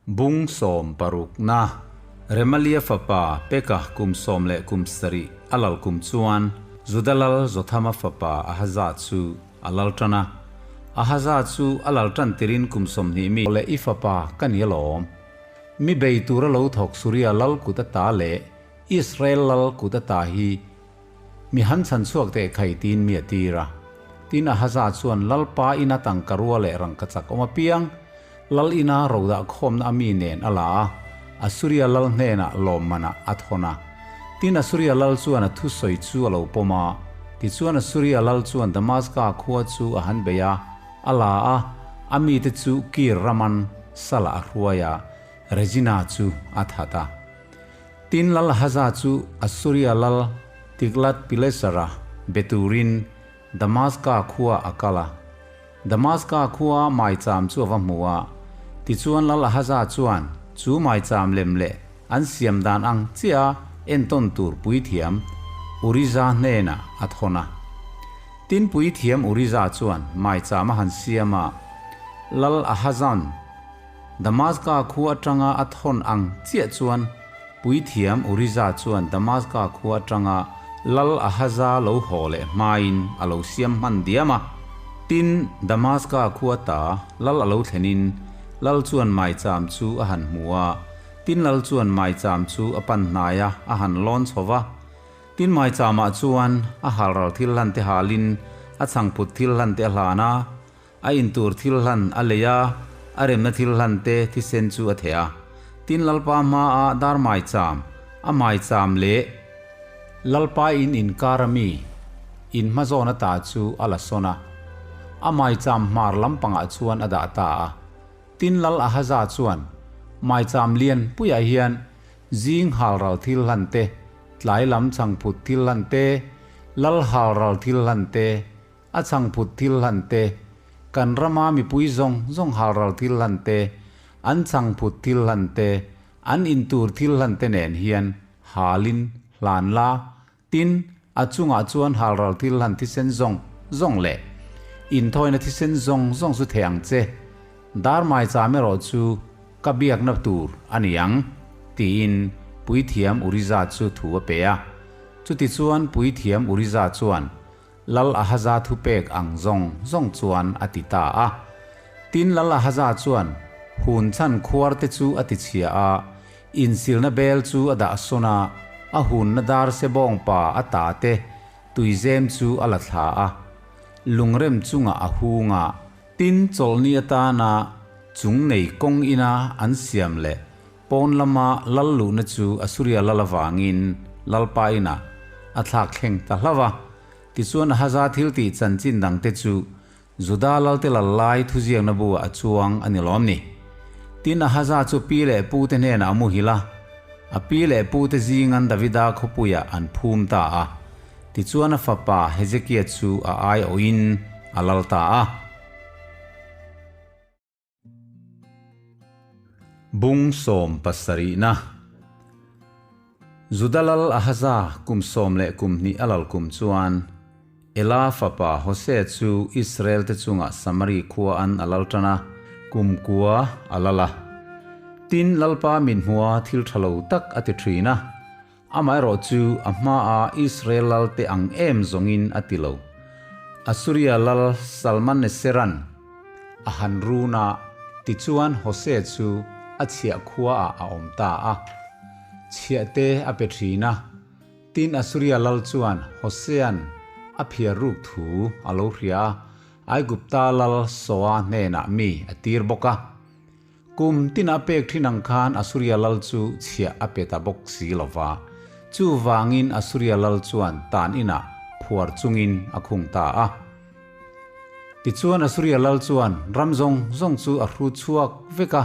Bung sawmparukna, Remalia fapa Pekah kum 17 a lal kum chuan Juda lal Jothama fapa Ahaza chu a lal tan a. Ahaza chu a lal tan tirin kum 20 mi leh i fapa ka ni alawm. Mi bei tura lo thawk Suria lal kut ata leh Israel lal kut ata hi Mi han chhan chhuak teh khai tiin mi a tir a. Tin Ahaza chuan Lalpa ina tangka rua leh rangka chak awm apiang Lal ina rodah khawmna a mi nen a la a, Asuria lal hnenah lawmmanah a thawn a. Tin Asuria lal chuan a thusawi chu a lo pawm a. Tichuan Asuria lal chuan Damaska khua chu a han bei a, a la a, a mite chu Kir raman salah a hruai a, Rezina chu a that a. Tin Lal Ahaza chu Assuria lal Tiglath-Pilesara be turin Damaska khua a kal a. Damaska khua maicham chu a va hmu a, tichuan Lal Ahaza chuan chu maicham lem leh an siam dan ang chiah entawn tur puithiam Uriza hnenah a thawn a. Tin puithiam Uriza chuan maicham a han siam a, Lal Ahaza'n Damaska khua atanga a thawn ang chiah chuan puithiam Uriza chuan Damaska khua atanga Lal Ahaza lo haw leh hmain a lo siam hman diam a. Tin, Damaska khua ta Lal a lo thlenin Lal chuan maicham chu a han hmu a, tin Lal chuan maicham chu a pan hnai a, a han lawn chho va. Tin maichamah chuan a halral thil hlan te halin a chhangphut thil hlan te a hlan a, A intur thil hlan a lei a, a remna thil hlan te thisen chu a theh a. Tin Lalpa hmaa dar maicham, a maicham leh Lalpa in inkar a mi in hmazawn ata chu a la sawn a, a maicham hmar lampangah chuan a dah ta a. Tin Lal Ahaza chuan maicham lian puiah hian zing halral thil hlan te, tlai lam chhangphut thil hlan te, Lal halral thil hlan te, A chhangphut thil hlan te, kan rama mipui zawng zawng halral thil hlan te, an chhangphut thil hlan te, an intur thil hlan te nen hian halin hlan la, tin, a chungah chuan halral thil hlan thisen zawng zawng leh inthawina thisen zawng zawng chu thei ang che, dar maicham erawh chu ka biakna tur a ni ang, tiin Puithiam Uriza chu thu a pe a. Chutichuan Puithiam Uriza chuan Lal Ahaza thupek ang zawng zawng chuan a ti ta a. Tin Lal Ahaza chuan hun chhan khuar te chu a ti chhia a, insilna bel chu a dah sawn a, a hunna dar se bawngpa a ta te tuizem chu a la thla a, lungrem chungah a hung a. Tin chawlhni atana chung nei kawng ina an siam leh pawn lama lal luhna chu Asuria lal avangin Lalpa inah a thlak thleng ta hlauh a. Tichuan Ahaza thil tih chanchin dangte chu Juda lalte lal lai thuziakna buah a chuang a ni lawm ni. Tin Ahaza chu pi leh pute hnenah a muhil a, a pi leh pute zingan Davida khawpuiah an phum ta a. Tichuan a fapa Hezekia chu a aiawhin a lal ta a. Bung 17na Juda lal Ahaza kum 12 a lal kum chuan Ela fapa Hosea chu Israel te chungah Samari khua an a lal tan a, kum kua a lal a. Tin, Lalpa min hmua thil tha lo tak a ti thin a, amaherawh chu a hmaa Israel lal te ang em zawngin a ti lo. Asuria lal Salmaneseran a han run a, tichuan Hosea chu a chhiah khuaah a awm ta a. Chhiah te a pe thin a, tin Asuria lal chuan Hosea'n a phiar ruk thu a lo hria a, Aigupta lal Soa hnenah mi a tir bawk a. Kum tina pek thin ang khan Asuria lal chu chhiah a pe ta bawk si lo va. Chuvangin Asuria lal chuan tan inah phuar chungin a khung ta a. Tichuan Asuria lal chuan ram zawng zawng chu a hru chhuak vek a,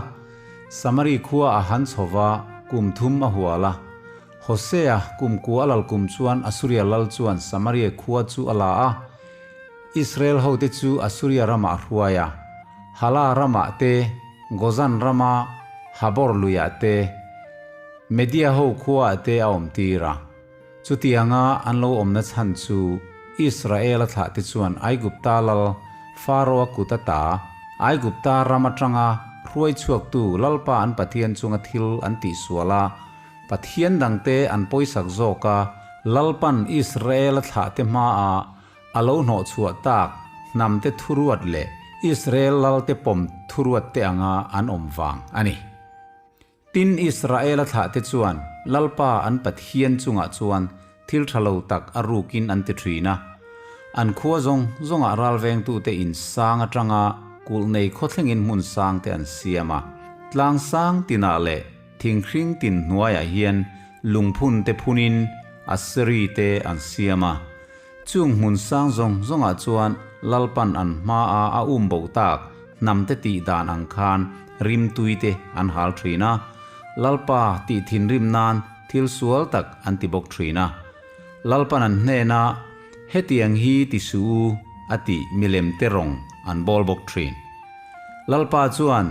Samari khua a han chho va, kum thum a hual a. Hosea kum kua a lal kum chuan Asuria lal chuan Samaria khua chu a la a, Israel hote chu Asuria ramah a hruai a, Hala ramah te, Gozan rama Habor luiah te, Media ho khuaah te a awmtir a. Chutianga an lo awmna chhan chu Israela thlahte chuan Aigupta lal Faroa kut ata Aigupta ram atanga hruai chhuaktu Lalpa an Pathian chunga thil an tihsual a, Pathian dangte an pawisak zawk a, Lalpan Israela thlahte hmaah a lo hnawhchhuah tak hnamte thuruat leh Israel lalte pawm thuruatte anga an awm vang a ni. Tin, Israela thlahte chuan Lalpa an Pathian chungah chuan thil tha lo tak a rukin an ti thin a. An khua zawng zawngah ralvengtute in sang atanga kulh nei khawthlengin hmun sangte an siam a. Tlang sang tinah leh thinghring tin hnuaiah hian lungphunte phunin Aseri te an siam a. Chung hmun sang zawng zawngah chuan Lalpan an hmaa a um bo tak hnamte tih dan ang khan rimtuite an hal thin a, Lalpa tih thinrim nan thil sual tak an ti bawk thin a. Lalpan an hnenah, Hetiang hi ti suh u, a tih milemte rawng an bawl bawk thin. Lalpa chuan,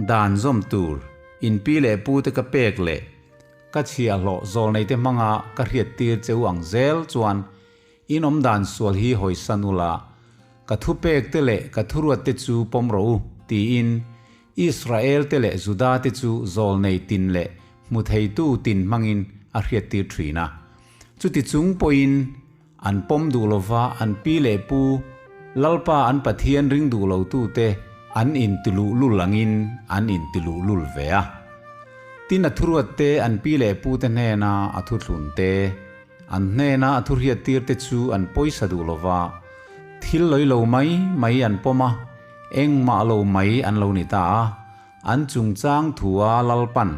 Dan zawm tur, in pi leh pute ka pek leh Ka chhiahhlawh zawlneite hmanga ka hriattir che u ang zel chuan in awmdan sual hi hawisan ula, ka thupekte leh ka thuruatte chu pawm rawh u, tiin Israelte leh Judate chu zawlnei tin leh hmu theitu tin hmangin a hriattir thin a. Chuti chung pawhin an pawm duh lova an pi leh pu Lalpa an Pathian ring duh lotute an intiluhlul angin an intiluhlul ve a. Tin a thuruatte an pi leh pute hnena a thuthlun te, an hnena a thuhriattir te chu an pawisa duh lova, thil lawih lo mai mai an pawm a, engmah lo mai an lo ni ta a, an chungchang thua Lalpan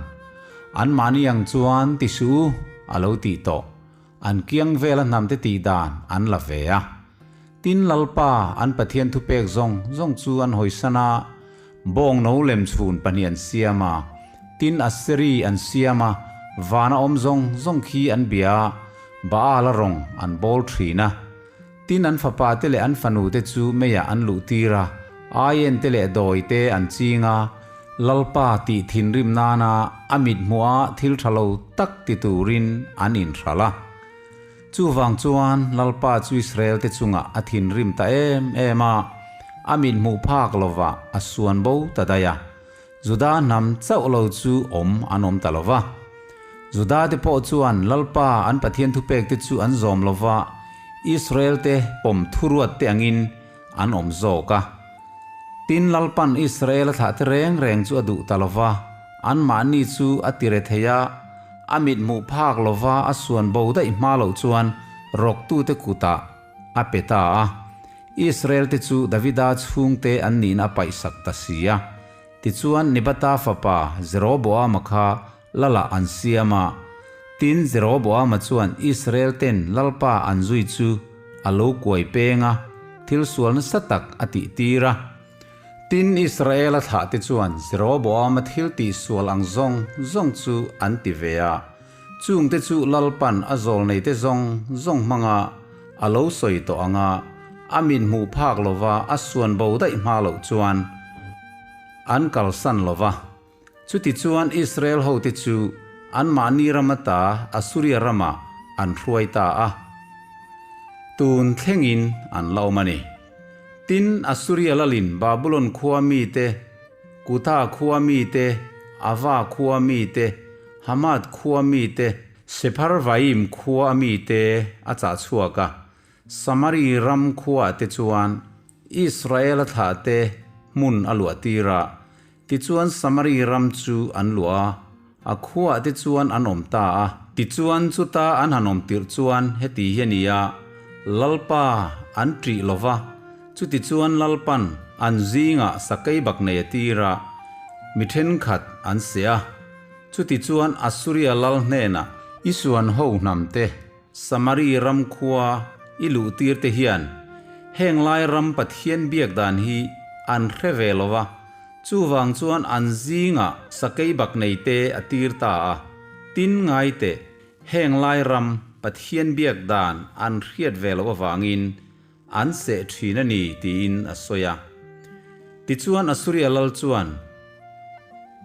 anmahni ang chuan ti suh u a lo tih tawh. An kiang vela hnamte tih dan an la ve a. Tin Lalpa an Pathian thupek zawng zawng chu an hawisan a, bawng no lem chhun pahnih an siam a, tin Aseri an siam a, vana awm zawng zawng khi an bia a, Baal-a rawng an bawl thin a. Tin an fapate leh an fanute chu meiah an luhtir a, aiente leh dawite an ching a, Lalpa tih thinrim nana a mit hmuha thil tha lo tak ti turin an inhralh a. Chuvang chuan Lalpa chu Israelte chungah a thinrim ta em em a, a mit hmuh phak lovah a suan bo ta daih a. Juda hnam chauh lo chu awm an awm ta lo va. Judate pawh chuan Lalpa an Pathian thupekte chu an zawm lo va, Israelte pawm thuruatte angin an awm zawk a. Tin, Lalpan Israela thlahte reng reng chu a duh ta lo va, anmahni chu a tire thei a, a mit hmuh phak lo va a suan bo daih hma loh chuan rawktute kutah a pe ta a. Israel-te chu Davida chhungte an nihna a paihsak ta si a. Tichuan, Nebata fapa Jeroboama kha Lalah an siam a. Tin, Jeroboama chuan Israel-ten Lalpa an zui chu a lo kuai peng a, thil sual nasa tak a tihtir a. Tin, Israel-a thlahte chuan Jeroboama thil tihsual ang zawng zawng chu an ti ve a. Chungte chu Lalpan a zawlneite zawng zawng hmanga a lo sawi tawh ang a, a mit hmuh phak lova a suan bo daih hma loh chuan an kalsan lo va. Chutichuan Israel hote chu anmahni ram ata Assuria ramah an hruai ta a, tun thlengin an la awm a ni. Tin, Assuria lalin Babulon khua mite, Kutha khua mite, Ava khua mite, Hamath khua mite, Sepharvaim khua a mite a chah chhuak a, Samari ram khuaah te chuan Israela thlahte hmun a luah tir a, tichuan Samari ram chu an luah a, a khuaah te chuan an awm ta a. Tichuan chuta an han awm tirh chuan heti hi a ni a, Lalpa an ṭih lo va, chutichuan Lalpan an zingah sakei bak nei a tir a, mi ṭhenkhat an seh a. Chutichuan Assuria lal hnenah i suan ho hnamte Samari ram khua i luhtir te hian heng lai ram Pathian biak dan hi an hre ve lo va, chuvang chuan an zingah sakei bak nei te a tir ta a. Tin ngai teh, heng lai ram Pathian biak dan an hriat ve loh avangin An seh thin a ni, tiin a sawi a. Tichuan Assuria lal chuan,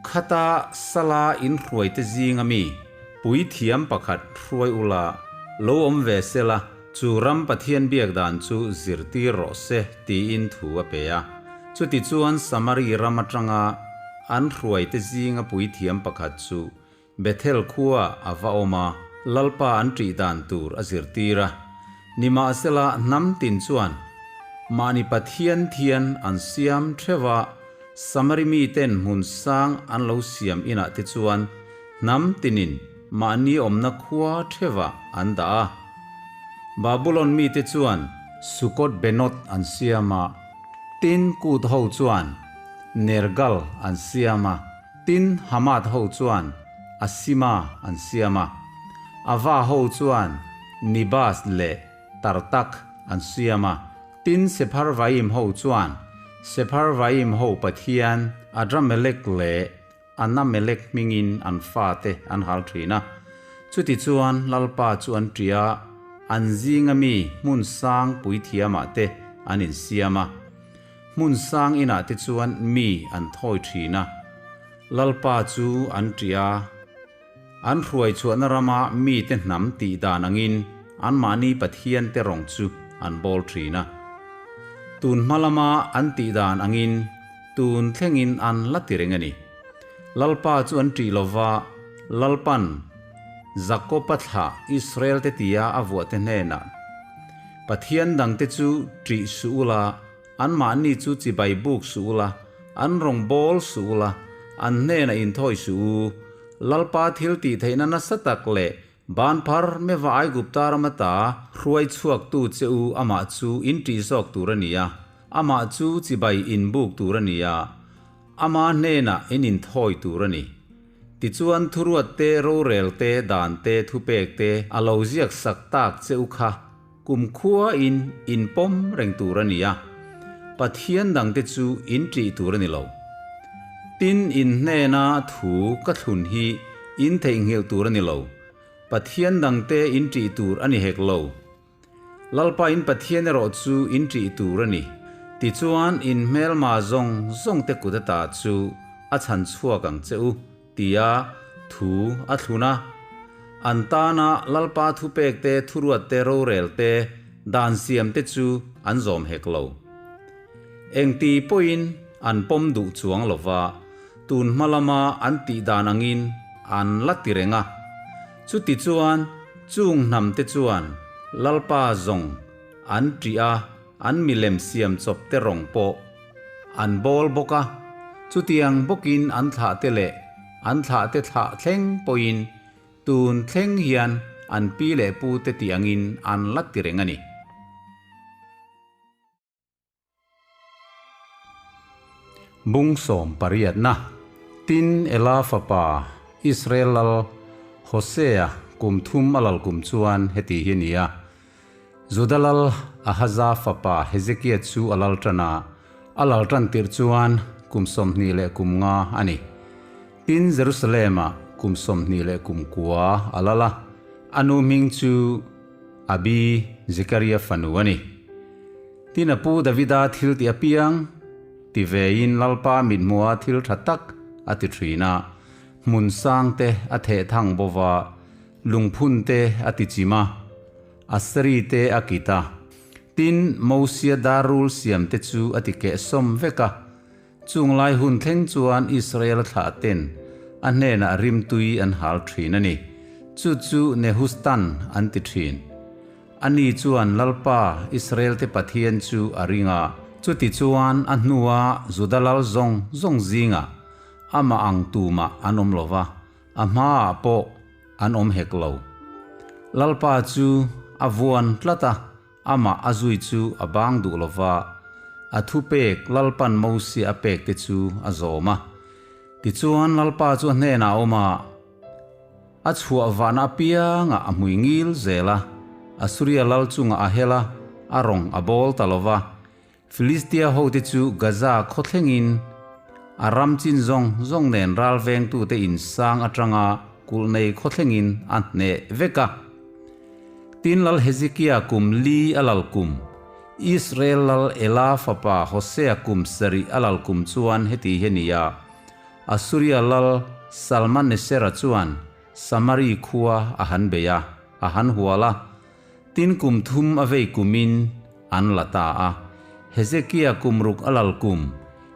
Khata sala in hruaite zinga mi puithiam pakhat hruai ula lo awm ve sela, chu ram Pathian biak dan chu zirtir rawh se, tiin thu a pe a. Chutichuan Samari ram atanga. an hruaite zinga puithiam pakhat chu Bethel khuaah a va awm a, Lalpa an ṭih dan tur a zirtir a. Nimahsela, hnam tin chuan mahni pathian thian an siam ṭheuh a, Samari miten hmun sang an lo siam inah te chuan hnam tinin mahni awmna khua ṭheuhah an dah a. Babulon mite chuan Sukot Benoth an siam a, tin Kut ho chuan Nergal an siam a, tin Hamath ho chuan Asima an siam a, Ava ho chuan Nibas leh Tartak an siam a, tin Sepharvaim ho chuan Sepharvaim ho pathian Adramelek leh Anamelek hmingin an fate an hal thin a. Chutichuan Lalpa chu an ṭih a, an zinga mi hmun sang puithiamah te an insiam a. Hmun sang inah te chuan mi an thawi thin a. Lalpa chu an ṭih a, an hruai chhuahna rama mite hnam tih dan angin anmahni pathiante rawng chu an bawl thin a. Tun hma lama an tih dan angin tun thlengin an la ti reng a ni. Lalpa chu an ṭih lova, Lalpan Jakoba thlah Israelte tia a vuahte hnenah, Pathian dangte chu ṭih suh ula, Anmahni chu chibai buk suh ula, an rawn bawl suh ula, an hnenah inthawi suh u. Lalpa thil tih theihna nasa tak leh banphar meva Aigupta ram ata hruai chhuaktu che u amah chu in ṭih zawk tur a ni a, amah chu chibai in buk tur a ni a, ama hnenah in inthawi tur a ni. Tichuan thuruat te, rorel te, dan te, thupek te a lo ziak sak tak che u kha. Kumkhua in in pawm reng tur a ni a, Pathian dangte chu in ṭih tur a ni lo. Tin, in hnena thu ka thlun hi in theihnghilh tur a ni lo, Pathian dangte in ṭih tur a ni hek lo. Lalpa in Pathian erawh chu in ṭih tur a ni. Tichuan, in hmelma zawng zawngte kut ata chu a chhan chhuak ang che u. Tia thu a thlun a. An tana Lalpa thupekte, thuruatte, rorelte, dan siamte chu an zawm hek lo. Engti pawhin an pawm duh chuang lo va, tun hma lama an tih dan angin an la ti reng a. Chuti chuan chung hnamte chuan Lalpa zawng an ṭih a, an milem siam chawpte rawng pawh an bawl bawk a, chutiang bawkin an thlahte leh an thlahte thlah thleng pawhin tun thleng hian an pi leh pute tih angin an la ti reng a ni. Bung 18na, Tin Ela fapa Israel lal Hosea kum thum a lal kum chuan heti hi a ni a, Juda lal Ahaza fapa Hezekia chu a lal tan a, a lal tan tirh chuan kum 20 leh kum nga a ni. Tin Jerusalem-ah kum 20 leh kum kua a lal a, a nu hming chu Abi, Zekaria fanu a ni. Tin a pu Davida thil tih apiang ti vein Lalpa mithmuha thil tha tak a ti thin a, hmun sang te a theh thang bova, lungphun te a ti chim a, Aseri te a kit a. Tin, Mosia darul siam te chu a ti kehsawm vek a. Chung lai hun thleng chuan Israel thlah ten a hnenah rimtui an hal thin a ni. Chu chu Nehustan an ti thin. Ani chuan Lalpa, Israel-te Pathian chu a ring a. Chutichuan a hnua Juda lal zawng zawng zingah amah ang tumah an awm lo va, a hmaah pawh an awm hek lo. Lalpa chu a vuan tlat a. Amah a zui chu a bang duh lo va, a thupek Lalpan Mosia a pek te chu a zawm a. Tichuan Lalpa chu a hnenah a awm a, a chhuah vahna apiangah a hmui ngil zel a, Asuria lal chungah a hel a, a rawng a bawl ta lo va. Filistia hote chu Gaza khaw thlengin a ram chin zawng zawng nen ral vengtute in sang atanga kulh nei khaw thlengin a hneh vek a. Tin Lal Hezekia kum li a lal kum, Israel lal Ela fapa Hosea kum sarih a lal kum chuan heti hi a ni a, Asuria lal Salmanesera chuan Samari khua a han bei a, a han hual a. Tin kum thum a vei kumin an la ta a, Hezekia kum ruk a lal kum,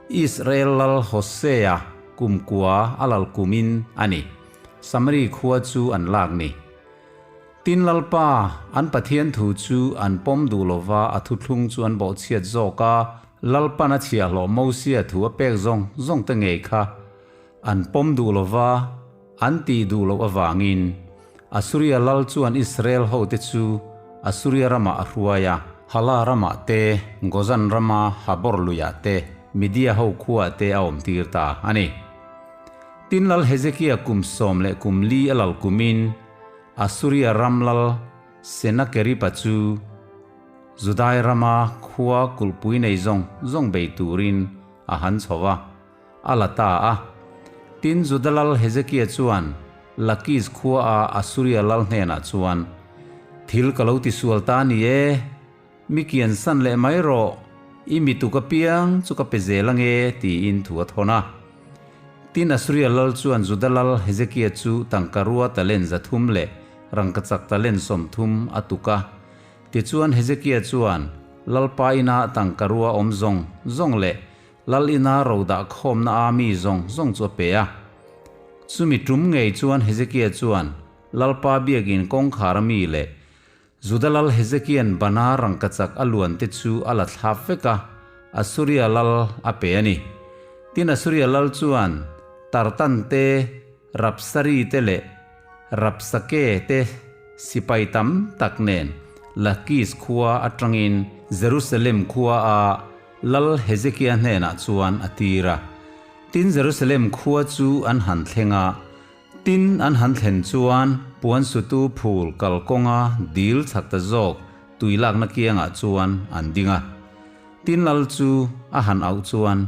Israel lal Hosea kum kua a lal kumin a ni. Samari khua chu an lak ni. Tin Lalpa, an Pathian thu chu an pawm duh lova a thuthlung chu an bawhchhiat zawk a, Lalpan a chhiahhlawh Mosia thu a pek zawng zawng te ngei kha an pawm duh lova an tih duh loh avangin Asuria lal chuan Israel hote chu Asuria ramah a hruai a. Hala ramah te, Gozan rama Habor luiah te, Media ho khuaah te a awmtir ta a ni. Tin lal Hezekia kum 14 a lal kumin Asuria ram lal Senakeriba chu Judai rama khua kulhpui nei zawng zawng bei turin a han chho a. A la ta a. Tin, Juda lal Hezekia chuan Lakis khuaa Asuria lal hnenah chuan, Thil ka lo tisual ta ni e, mi kian san leh mai rawh, i mi tuk apiang chu ka pe zel ange, tiin thu a thawn a. Tin, Asuria lal chuan Juda lal Hezekia chu tangkarua talent 300 leh rangkachak talent 30 a tuk a. Tichuan, Hezekia chuan Lalpa inah tangkarua awm zawng zawng leh Lal ina ro dah khawmna a mi zawng zawng chu a pe a. Chumi tum ngei chuan Hezekia chuan Lalpa biakin kawngkhar a mi leh Juda lal Hezekia'n bana rangkachak a luan te chu a la thlap vek a, Asuria lal a pe a ni. Tin Asuria lal chuan Tartan te, Rapsari te leh Rapsake te sipai tam tak nen Lakis khua atangin Jerusalem khua a Lal Hezekia hnenah chuan a tir a. Tin Jerusalem khua chu an han thleng a, tin an han thlen chuan puan sutu phul kalkawnga dil chak ta zawk tui lakna kiangah chuan an ding a. Tin Lal chu a han auh chuan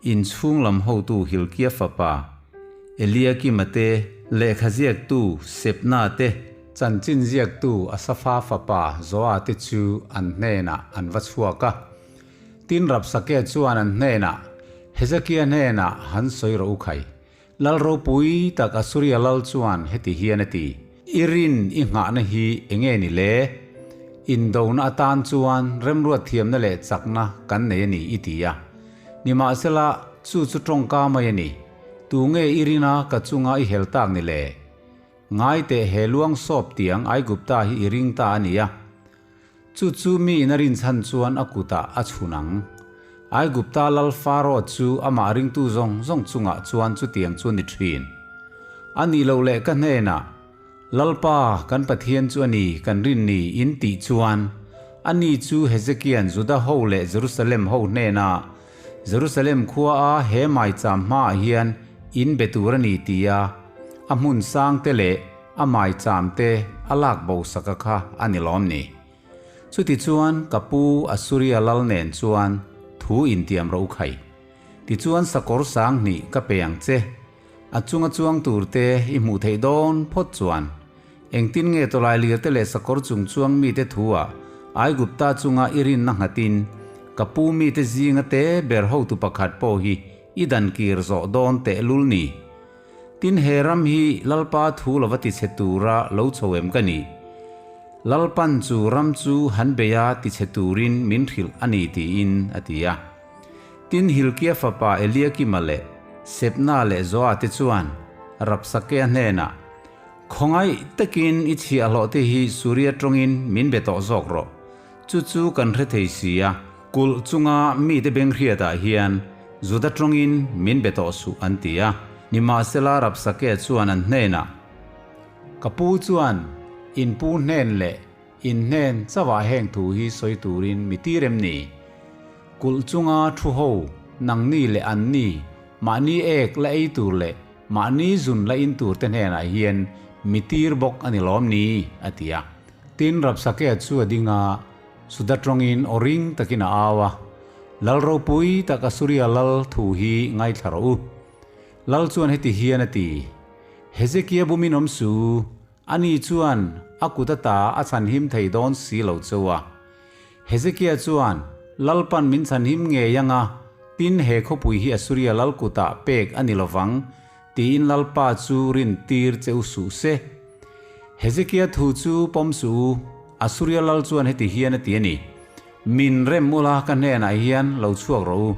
Inchhung lam hotu Hilkia fapa Eliakima te, lehkha ziaktu Sebna te, chanchin ziaktu Asafa fapa Joa te chu an hnenah an va chhuak a. Tin Rabsakeh chuan an hnenah, Hezekia hnenah han sawi rawh u khai. Lal ropui tak Asuria lal chuan heti hian a ti, I rin i nghahna hi enge ni le? Indona atan chuan remruat thiamna leh chakna kan nei a ni i ti a. Nimahsela, chu chu tawngka mai a ni. Tu nge i rina ka chunga i hel tak ni le? Ngai teh he luang sawp tiang Aigupta hi i ring ta a ni a. Chu chu mi in a rinchhan chuan a kutah a chhun ang. Aigupta lal Faro chu amah ringtu zawng zawng chungah chuan chutiang chu a ni thin. A nih loh leh ka hnenah, Lalpa, kan Pathian chu a ni, kan rin ni, in tih chuan, ani chu Hezekia'n Juda ho leh Jerusalem ho hnenah, Jerusalem khua a he maicham hmaah hian in be tur a ni tia a hmun sang te leh A maicham te a lak bo saka kha a ni lawm ni. Chutichuan ka pu Asuria lal nen chuan thu intiam rawh u khai. Tichuan sakawr 2000 ka pe ang che. A chunga chuang tur te i hmuh theih dawn phawt chuan. Engtin nge tawlai lir te leh sakawr chung chuang mite thu ah Aigupta chunga i rinna nghatin ka pu mite zinga te ber hotu pakhat pawh hi i dan kir zawh dawn tehlul ni. Tin he ram hi Lalpa thu lova tichhe tura lo chho em ka ni? Lalpan chu ram chu han beia tichhe turin min hrilh a ni tiin a ti a. Tin Hilkia fapa Eliakima leh Sebna leh Joa te chuan Rabsakea hnenah, Khawngaih takin i chhiahhlawh te hi Suria tawngin min be tawh zawk rawh. Chu chu kan hre thei si a, kulh chunga mite benghriatah hian Juda tawngin min be tawh suh an ti a. Nimahsela Rabsakeh chuan an hnenah, Ka pu chuan in pu hnen leh in hnen chauhah heng thu hi sawi turin mi tir em ni? Kulh chunga thu ho, nangni leh anni, mahni ek la ei tur leh mahni zun la in tur te hnenah hian mi tir bawk a ni lawm ni? a ti a. Tin, Rabsakeh chu a ding a, Suda tawngin aw ring takin a au a, Lal ropui tak Asuria lal thu hi ngaithla rawh u. Lal chuan heti hian a ti, Hezekia bumin awm su, ani chuan a kut ata a chhanhim thei dawn si lo cheu a. Hezekia chuan, Lalpan min chhanhim ngei anga, tin he khawpui hi Asuria lal kutah pek a ni lovang, tiin Lalpa chu rintir che u suh se. Hezekia thu chu pawm suh u, Asuria lal chuan heti hian a ti a ni, Min rem ula ka hnenah hian lo chhuak rawh u.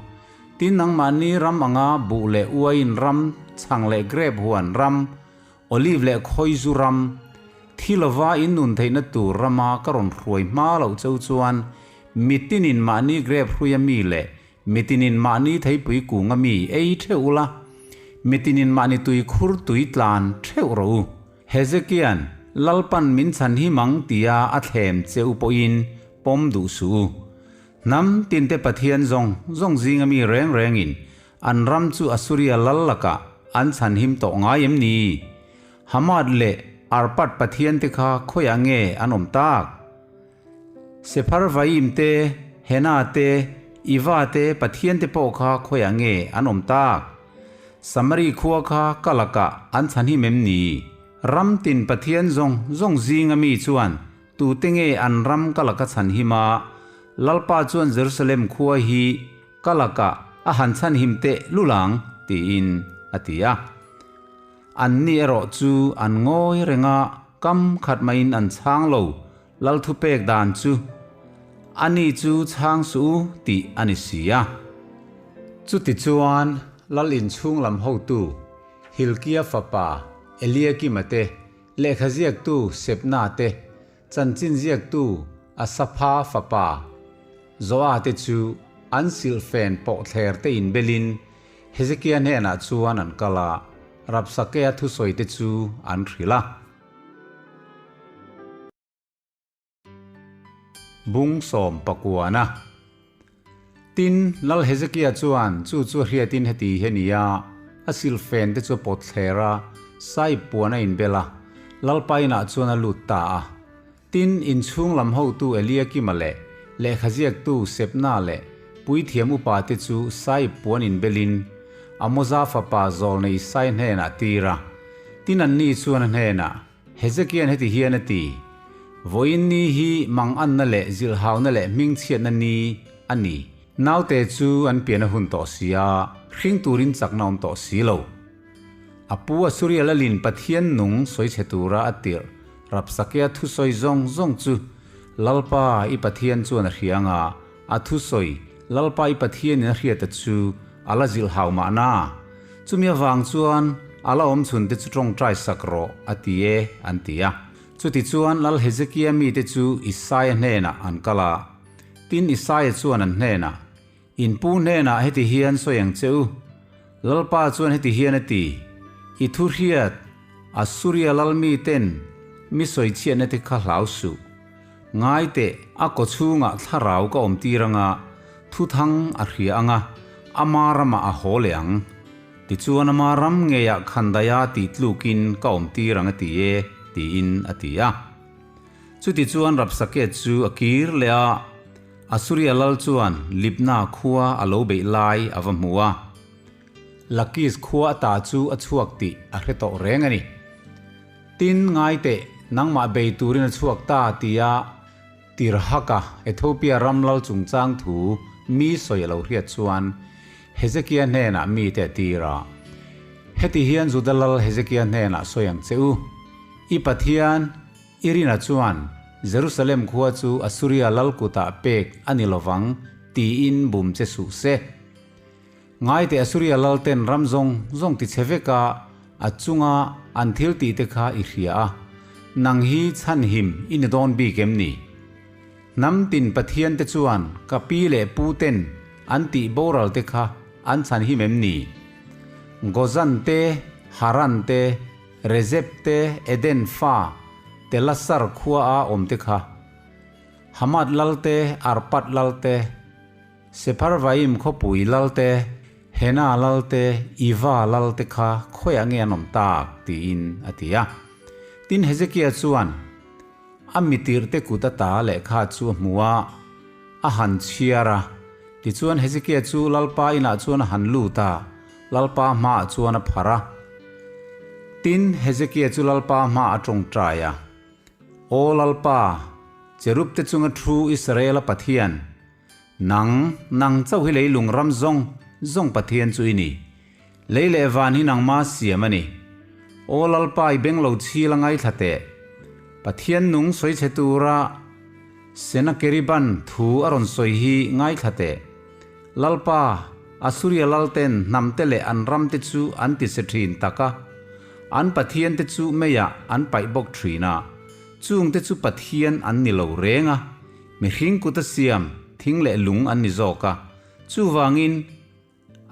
Tin, nangmahni ram anga buh leh uaiin ram, chhang leh grep huan ram, olive leh khawizu ram, thi lova in nun theihna tur rama ka rawn hruai hma loh cheu chuan mitinin mahni grep hruia mi leh mitinin mahni theipui kunga mi ei theuh ula, mitinin mahni tui khur tui tlan theuh rawh u. Hezekia'n, Lalpan min chhan hi mang tia a thlem che u pawhin pawm duh suh u. Hnam tinte Pathian zawng zawng zinga mi reng rengin an ram chu Assuria lal lakah an chhanhim tawh ngai em ni? Hamath leh Arpad pathiante kha khawiah nge an awm tak? Sepharvaim te, Hena te, Iva te pathiante pawh kha khawiah nge an awm tak? Samari khua kha ka lakah an chhanhim em ni? Ram tin pathian zawng zawng zinga mi chuan Tute nge an ram ka laka chhanhim a, Lalpa chuan Jerusalem khua hi ka lakah a han chhanhim teh lul ang, tiin a ti a. Anni erawh chu an ngawi reng a, kam khat maiin an chhang lo, Lal thupek dan chu, Ani chu chhang suh u, tih a ni si a. Chutichuan, Lal inchhung lam hotu, Hilkia fapa Eliakima te, Lehkha ziaktu Sebna te, chanchin ziaktu Asapha fapa Joa te chu an silhfen pawhthler te inbelin Hezekia hnenah chuan an kal a, Rabsakea thusawi te chu an hrilh a. Bung sawm pakuana. Tin, Lal Hezekia chuan chu chu a hriatin heti hi a ni a, a silfen te chu a pawt thler a, saiip puan a inbel a, Lalpa inah chuan a lut ta a. Tin, inchhung lam hotu Eliakima leh lehkha ziaktu Sebna leh puithiam upa te chu saiip puan inbelin Amoza fapa Zawlnei Isai hnenah a tir a. Tin, anni chuan a hnenah, Hezekia'n heti hian a ti, Vawiin ni hi manganna leh zilhhauna leh hmingchhiatna ni a ni. Naute chu an pian a hun tawh si a, hring turin chakna awm tawh si lo. A pu Asuria lalin Pathian nung sawichhe tura a tirh Rabsakea thusawi zawng zawng chu Lalpa i Pathian chuan a hria anga, a thusawi Lalpa i Pathianin a hriata chu a la zilhhau mahna. Chumi avang chuan a la awm chhun te chu tawngtai sak rawh a ti e, an ti a. Chutichuan Lal Hezekia mite chu Isaia hnenah an kal a. Tin, Isaia chuan an hnenah, In pu hnenah heti hian sawi ang che u. Lalpa chuan heti hian a ti, I thu hriat, Assuria lal miten mi sawichhiatna te kha hlau suh. Ngai teh, a kaw chhungah thlarau ka awm tir anga, thuthang a hria anga, ama ramah a haw leh ang. Tichuan ama ram ngeiah khandaia tih tlukin ka awm tir ang a ti e, tiin a ti a. Chutichuan Rabsakeh chu a kir leh a, Assuria lal chuan Libna khua a lo beih lai a va hmu a. Lakis khua ata chu a chhuak tih a hre tawh reng a ni. Tin, ngai teh, nangmah bei turin a chhuak ta tia Tirhaka, Ethiopia ram lal chungchang thu mi sawi a lo hriat chuan Hezekia hnenah mite a tir a. Heti hian Juda lal Hezekia hnenah sawi ang che u, I Pathian, i rina chuan Jerusalem khua chu Assuria lal kutah pek a ni lovang tiin bum che suh se. Ngaite Assuria lalten ram zawng zawng ti che vek a, a chunga an thil tih te kha i hria a, nang hi chhanhim i ni dawn bik em ni? Hnam tin Pathian te chuan ka pi leh pu ten an tih boral te kha an chhanhim em ni? Gozan te, Haran te, Rezep te, Eden fa, Telasar khua a awm te kha, Hamath lal te, Arpad lal te, Sepharvaim khawpui lal te, Hena lal te, Iva lal te kha khawiah nge an awm tak? tiin a ti a. Tin, Hezekia chuan a mitirhte kut ata lehkha chu a hmu a, a han chhiar a. Tichuan, Hezekia chu Lalpa inah chuan a han lut a, Lalpa hmaah chuan a pharh a. Tin, Hezekia chu Lalpa hmaah a tawngtai a, Aw Lalpa, cherub te chunga thu Israela Pathian, Nang, nang chauh hi leilung ram zawng zawng Pathian chu i ni. Lei leh van hi nangma siam a ni. Aw Lalpa i beng lo chhil a ngaithla teh. Pathian nung sawi chhe tura Senakeriban thu a rawn sawi hi ngaithla teh. Lalpa. Assuria lalten hnamte leh an ramte chu an tise thin tak a, an pathiante chu meiah an paih bawk thin a, chungte chu pathian an ni lo reng a, mihring kuta siam thing leh lung an ni zawk a, chuvangin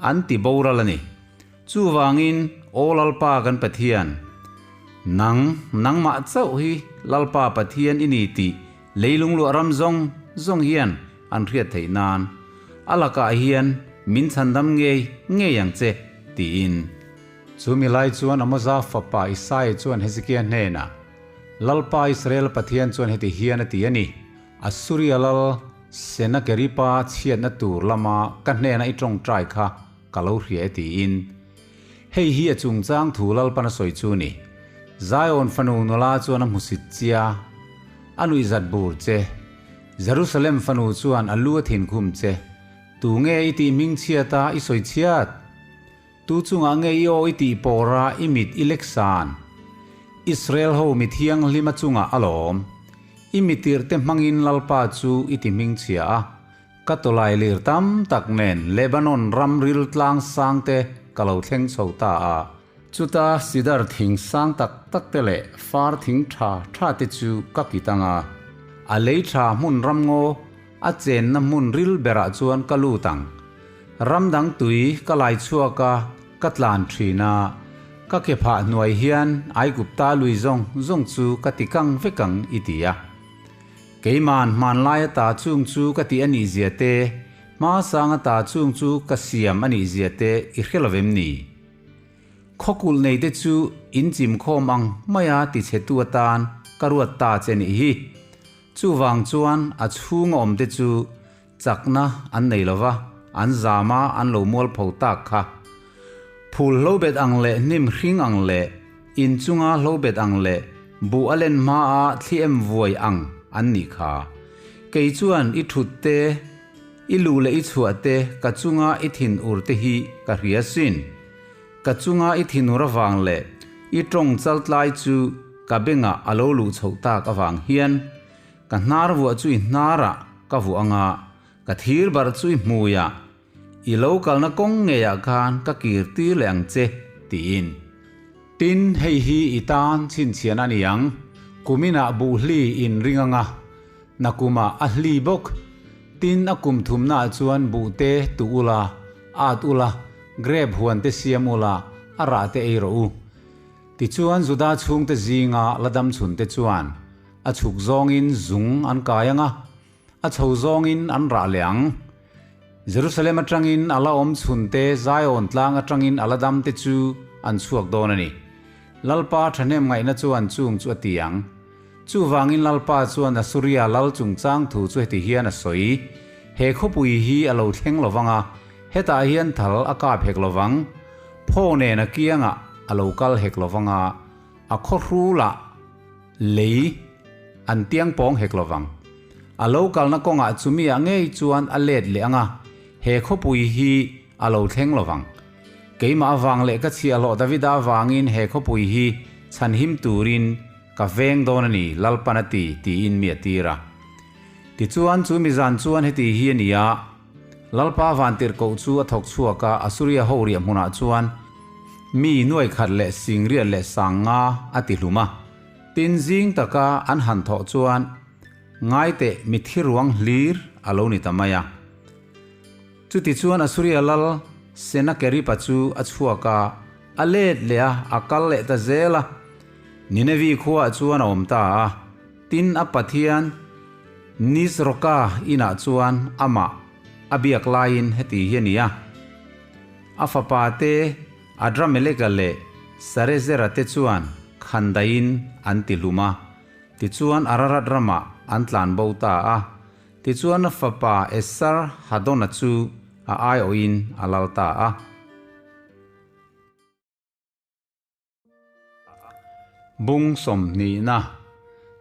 an ti boral a ni. Chuvangin, Aw Lalpa kan Pathian, nang, nangmah chauh hi Lalpa Pathian i ni tih leilung luah ram zawng zawng hian an hriat theih nan a lakah hian min chhandam ngei ngei ang che, tiin. Chu mi lai chuan Amoza fapa Isaia chuan Hezekia hnenah, Lalpa Israel Pathian chuan heti hian a ti a ni, Assuria lal Senakeripa chhiatna tur lama ka hnena i tawngtai kha ka lo hria e tiin. Hei hi a chungchang thu Lalpan a sawi chu ni. Zion fanu nula chuan a hmusit chia, a nuihzat bur che. Jerusalem fanu chuan a lu a thinkhum che. Tu nge i tih hming chhiat a i sawi chhiat? Tu chungah nge i aw i tih pawr a i mit i lek san? Israel ho mi thianghlima chungah a lawm. I mitirhte hmangin Lalpa chu i ti hming chhia a. Ka tawlai lir tam tak nen Lebanon ram ril tlang sang te ka lo thleng chho ta a. Chuta sidar thing sang tak tak te leh far thing tha tha te chu ka kit ang a. A lei tha hmun ram ngaw a chenna hmun ril berah chuan ka lut ang. Ram dang tui ka lai chhuak a, ka tlan thin a. Ka ke phah hnuai hian Aigupta lui zawng zawng chu ka ti kang vek ang i ti a. Keiman hmanlai ata chung chu ka ti a nih zia te, hmasang ata chung chu ka siam a nih zia te i hre lo vem ni? Khawkulh nei te chu in chim khawm ang maia ti chhe tu atan ka ruat ta che nih hi. Chuvang chuan a chhunga awm te chu chakna an nei lo va, an zam a an lo mualpho tak kha. Phul hlobet ang leh hnim hring ang leh in chunga hlobet ang leh buh a len hmaa thli em vuai ang an nih kha. Kei chuan i thut te, i luh leh i chhuah te, ka chunga i thin ur te hi ka hria sin. Ka chunga i thinur avang leh i tawng chaltlai chu ka bengah a lo luh chhoh tak avang hian ka hnar vuah chu i hnarah ka vuah anga ka thir barh chu i hmuiah i lo kalna kawng ngeiah khan ka kir tir leh ang che, tiin. Tin, hei hi i tan chhinchhian a ni ang, kuminah buhli in ring anga, nakumah a hli bawk. Tin, a kum thumnaah chuan buhte tuh ula, at ula, grape huan te siam ula, a rah te ei rawh u. Tichuan Juda chhungte zinga la dam chhunte chuan a chhuk zawngin zung an kai anga, A chho zawngin an rah leh ang. Jerusalem atangin a la awm chhunte Zion tlang atangin a la damte chu an chhuak dawn a ni. Lalpa thahnem ngaihna chuan chung chu a ti ang. Chuvangin Lalpa chuan Assuria lal chungchang thu chu heti hian a sawi, He khawpui hi a lo thleng lo vang a, hetah hian thal a kap hek lo vang. Phaw nen a kiangah a lo kal hek lo vang a, a khawhrulah lei an tiang pawng hek lo vang. A lo kalna kawngah chumi ah ngei chuan a let leh ang a, he khawpui hi a lo thleng lo vang. Keimah avang leh ka chhiahhlawh Davida avangin he khawpui hi chhanhim turin ka veng dawn a ni, Lalpan a ti, tiin mi a tir a. Tichuan chu mizan chuan heti hi a ni a, Lalpa vantirhkoh chu a thawk chhuak a, Assuria ho riah hmunah chuan mi nuai khat leh singriat leh sang nga a ti hlum a. Tin zing taka an han thawh chuan ngaiteh mithi ruang hlir a lo ni ta mai a. Chuti chuan Assuria lal Senakeripa chu a chhuak a, a let leh a, a kal leh ta zel a. Ninevi khuaah chuan a awm ta a. Tin a Pathian Nisroka inah chuan amah a biak laiin heti hi a ni a, A fapa te Adrameleka leh Sarezera te chuan khandaiin an ti hlum a, tichuan Ararat ramah an tlan bo ta a. Tichuan a fapa Esar-hadona chu a aiawhin a lal ta a. Bung sawmhnihna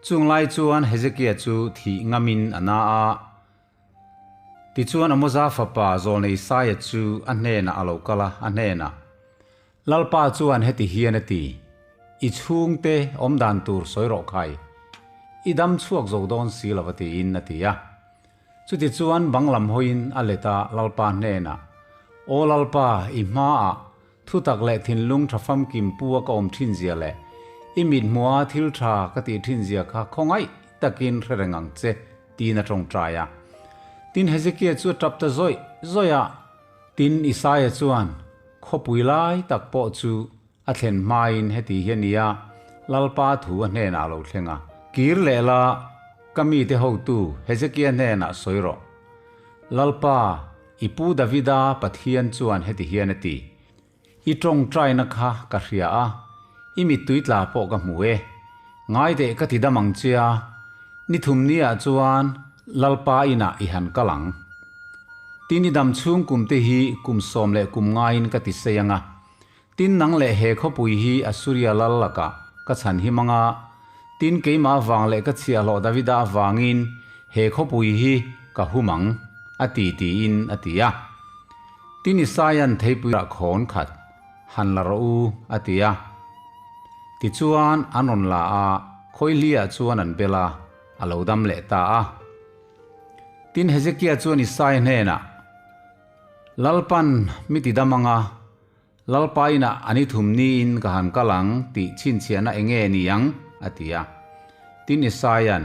Chung lai chuan Hezekia chu thih ngamin a na a. Tichuan Amoza fapa Zawlnei Isaia chu a hnenah a lo kal a, a hnenah, Lalpa chuan heti hian a ti, I chhungte awm dan tur sawi rawh khai, i dam chhuak zo dawn si lo va tiin a ti a. Chutichuan bang lam hawiin a let a, Lalpa hnenah, Aw Lalpa, i hmaah thutak leh thinlung tha famkim pu a ka awm thin zia leh i mithmuha thil tha ka tih thin zia kha khawngaih takin hre reng ang che, tiin a tawngtai a. Tin, Hezekia chu a tap ta zawih zawih a. Tin, Isaia chuan khawpui lai tak pawh chu A thlen hmain heti hi a ni a, Lalpa thu a hnenah a lo thleng a. Kir leh la, ka mite hotu Hezekia hnenah sawi rawh. Lalpa, i pu Davida Pathian chuan heti hian a ti, I tawngtaina kha ka hria a, i mittui tla pawh ka hmu e. Ngaiteh ka ti dam ang che a, ni thum niah chuan Lalpa inah i han kal ang. Tin i dam chhung kumte hi kum sawm leh kum ngaiin ka ti sei ang a, Tin nang leh he khawpui hi Assuria lal lakah ka chhan him anga, tin keimah avang leh ka chhiahhlawh Davida avangin he khawpui hi ka hum ang, a ti tiin a ti a. Tin Isaia'n theipui rah khawn khat han la rawh u, a ti a. Tichuan an rawn la a, khawihliah chuan an bel a, a lo dam leh ta a. Tin Hezekia chuan Isaia hnenah, Lalpan mi ti dam anga, Lalpa inah a ni thum niin ka han kal ang tih chhinchhiahna eng nge ni ang? a ti a. Tin Isaia'n,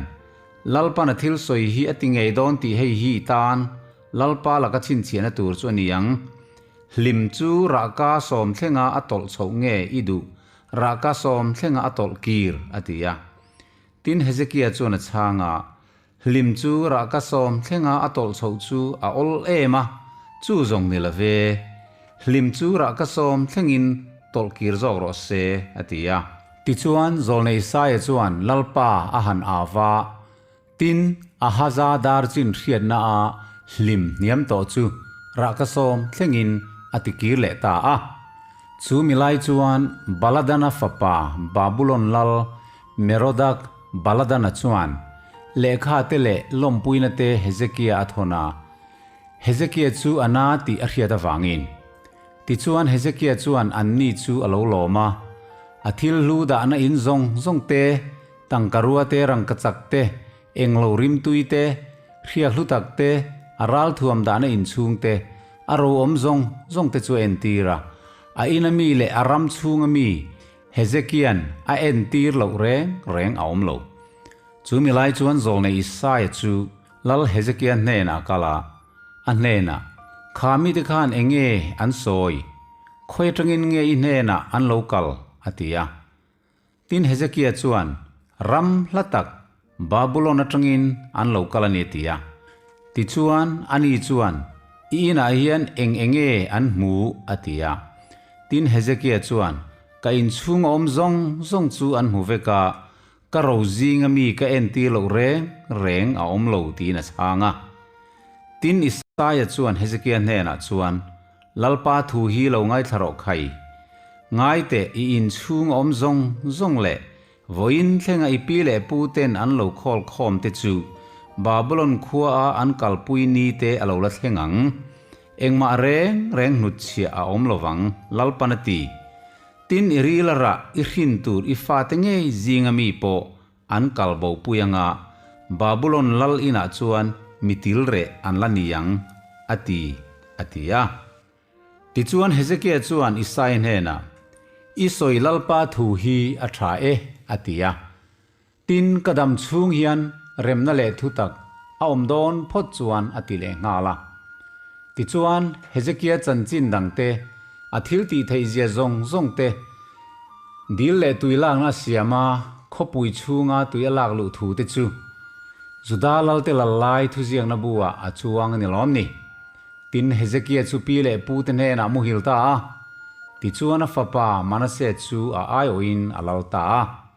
Lalpan a thil sawi hi a ti ngei dawn tih hei hi i tan Lalpa laka chhinchhiahna tur chu a ni ang. Hlim chu rahka sawm thlenga a tawlh chhoh nge i duh, rahka sawm thlenga a tawlh kir? a ti a. Tin Hezekia chuan a chhang a, Hlim chu rahka sawm thlenga a tawlh chhoh chu a awl em a, chu zawng ni lo ve. Hlim chu rahka sawm thlengin tawlh kir zawk rawh se, a ti a. Tichuan, Zawlnei Isaia chuan Lalpa a han au va, tin, Ahaza dar chin hriatna a hlim hniam tawh chu rahka sawm thlengin a ti kir leh ta a. Chu milai chuan Baladana fapa Babulon lal Merodak Baladana chuan lehkha te leh lawmpuina te Hezekia a thawn a, Hezekia chu a na tih a hriat avangin. Tichuan Hezekia chuan anni chu a lo lawm a, a thil hlu dahna in zawng zawng te, tangka rua te, rangkachak te, englo rimtui te, hriak hlu tak te, a ralthuam dahna inchhung te, a ro awm zawng zawng te chu a entir a, a ina mi leh a ram chhunga mi Hezekia'n a entir loh reng reng a awm lo. Chu mi lai chuan Zawlnei Isaia chu Lal Hezekia hnenah a kal a, a hnenah, Kha mite khan eng nge an sawi? Khawi atangin nge i hnenah an lo kal? a ti a. Tin Hezekia chuan, Ram hla tak, Babulon atangin an lo kal a ni a ti a. Tichuan, ani chuan, I inah hian eng eng nge an hmu? a ti a. Tin, Hezekia chuan, Ka inchhung a awm zawng zawng chu an hmu vek a, ka ro zinga mi ka entir loh reng reng a awm lo, tiin a chhang a. Tin, Isaia chuan Hezekia hnenah chuan, Lalpa thu hi lo ngaithla rawh khai. Ngai teh, i inchhung a awm zawng zawng leh Vawiin thlenga i pi leh pu ten an lo khawl khawm te chu Babulon khua a an kalpui ni te a lo la thleng ang. Engmah reng reng hnutchhiah a awm lovang, Lalpan a ti. Tin i ril a rah i hrin tur i fate ngei zinga mi pawh an kal bo pui anga Babulon lal inah chuan mi til reh an la ni ang, a ti, a ti a. Tichuan Hezekia chuan Isai hnenah, I sawi Lalpa thu hi a tha e, a ti a. Tin, ka dam chhung hian remna leh thutak a awm dawn phawt chuan a ti leh nghal a. Tichuan, Hezekia chanchin dangte, a thil tih theih zia zawng zawng te, dil leh tui lakna a siam a, khawpui chhunga tui a lak luh thu te chu Juda lalte lal lai thuziakna bu-ah a chuang a ni lawm ni? Tin, Hezekia chu pi leh pu te hnenah muhil ta a, tichuan a fapa Manasseh chu a aiawhin a lal ta a.